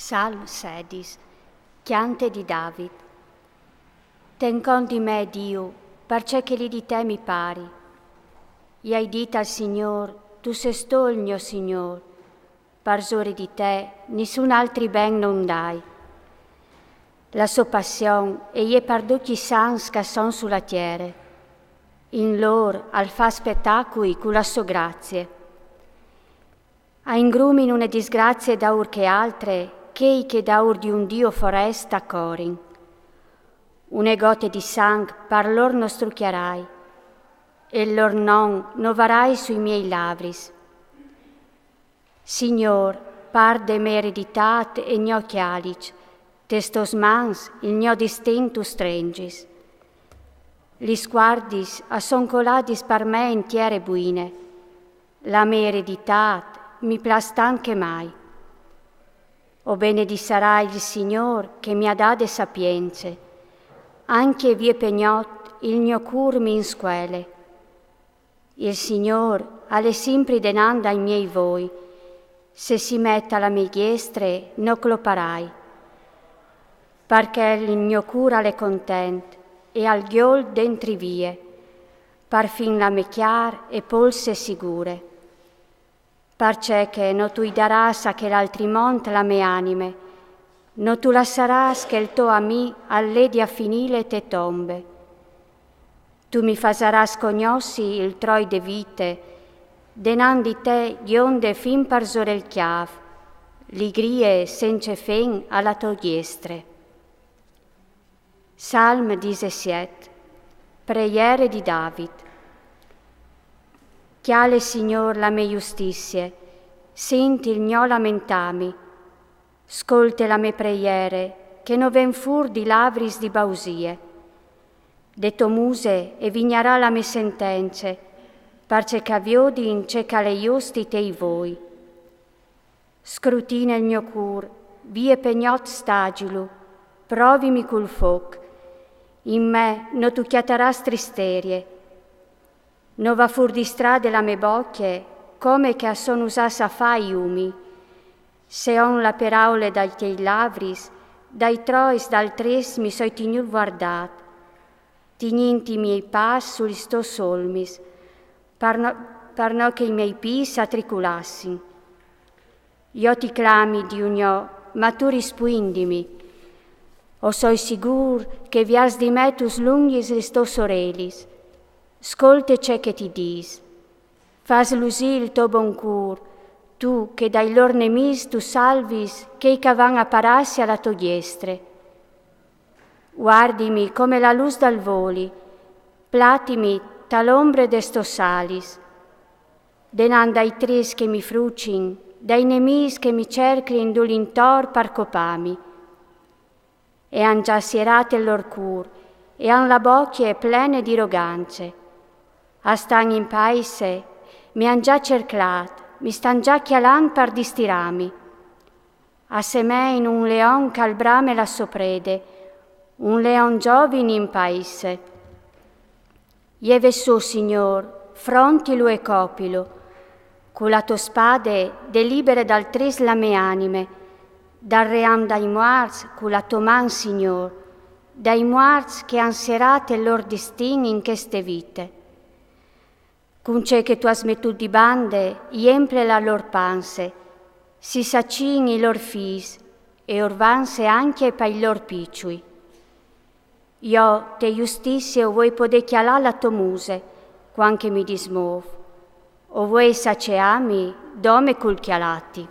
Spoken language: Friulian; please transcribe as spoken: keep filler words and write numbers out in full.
Salm sedis. Cjante di David. Ten cont di me, Diu, parcè che li di te mi pari. I ai dit al Signôr: Tu sês to il gno Signôr, parsore di te nissun altri ben no 'nd ai. La sô passion e je par ducj i sants che a son su la tiere. In lôr al fâs spetacui cu la sô grazie. A ingrumin une disgrazie daûr che altre, chei che daûr di un Diu forest a corin. Une gote di sanc par lôr no strucjarai, e il lôr non no varai sui miei lavris. Signôr, part de me ereditât e gno cjaliç, tes tôs mans il gno distin tu strengis. Lis cuardis a son coladis par me in tiere buine. La me ereditât mi plâs tant che mai. O benedissarâi il Signôr che mi à dade sapience. Ancje vie pe gnot il gno cûr mi inscuele. Il Signôr al è simpri denant dai miei voi. Se si met a la mê diestre no cloparai. Parcè il gno cûr al è content e al gjol dentri vie, parfin la me cjar e polse sigure. Parcè che no tu i darâs a chel altri mont la me anime, no tu lassarâs che il to amì al ledi a finîle te tombe. Tu mi fasarâs cognossi il troi de vite, denant di te gjonde fin parsore il cjâf, ligrie cence fen a la tô diestre. Salm disesiet. Preiere di David. Cjale, Signôr, la me justizie, sint il gno lamentâmi. Scolte la me preiere, che no ven fûr di lavris di bausie. De tô muse e vignarà la me sentence, parcè che a viodin ce che al è just i tei voi. Scrutine il gno cûr, vie pe gnot stagilu, provimi cul fôc. In me no tu cjatarâs tristerie. No va fûr di strade la me bocje, come che a son usâts a fâ i umi. Se on la peraule dai tiei lavris, dai trois d'altris mi soi tignût vuardât, tignint i miei pas su lis tôs olmis, par no, par no che i miei pîts a triculassin. Jo ti clami, Diu gno, ma tu rispuindimi. O soi sigûr che viers di me tu slungjis lis tôs orelis. Scolte ce che ti dîs. Fâs lusî il to bon cûr, tu che dai lôr nemîs tu salvis chei che a van a parâsi a la tô diestre. Vuardimi come la lûs dal voli, platimi ta l'ombre des tôs alis. Denant dai tris che mi frucin, dai nemîs che mi cerclin dulintor par copâmi. E àn za sierât il lôr cûr, e àn la bocje plene di rogance. A stan in paise, mi àn za cerclât, mi stan za cjalant par distirâmi. A semein un leon che al brame la sô prede, un leon zovin in paise. Jeve sù, Signôr, frontilu e copilu. Cu la tô spade delibere dal tris la me anime, dal ream dai muarts cu la tô man, Signôr, dai muarts che àn sierât il lôr distin in cheste vite. Cun ce che tu âs metût di bande, i emple la lôr panse, si sacîn i lôr fîs e or vanse ancje pai lôr piçui. Jo te justizie o vuei podê cjalâ la tô muse, cuant che mi dismôf. O vuei saceâmi dome cul cjalâti.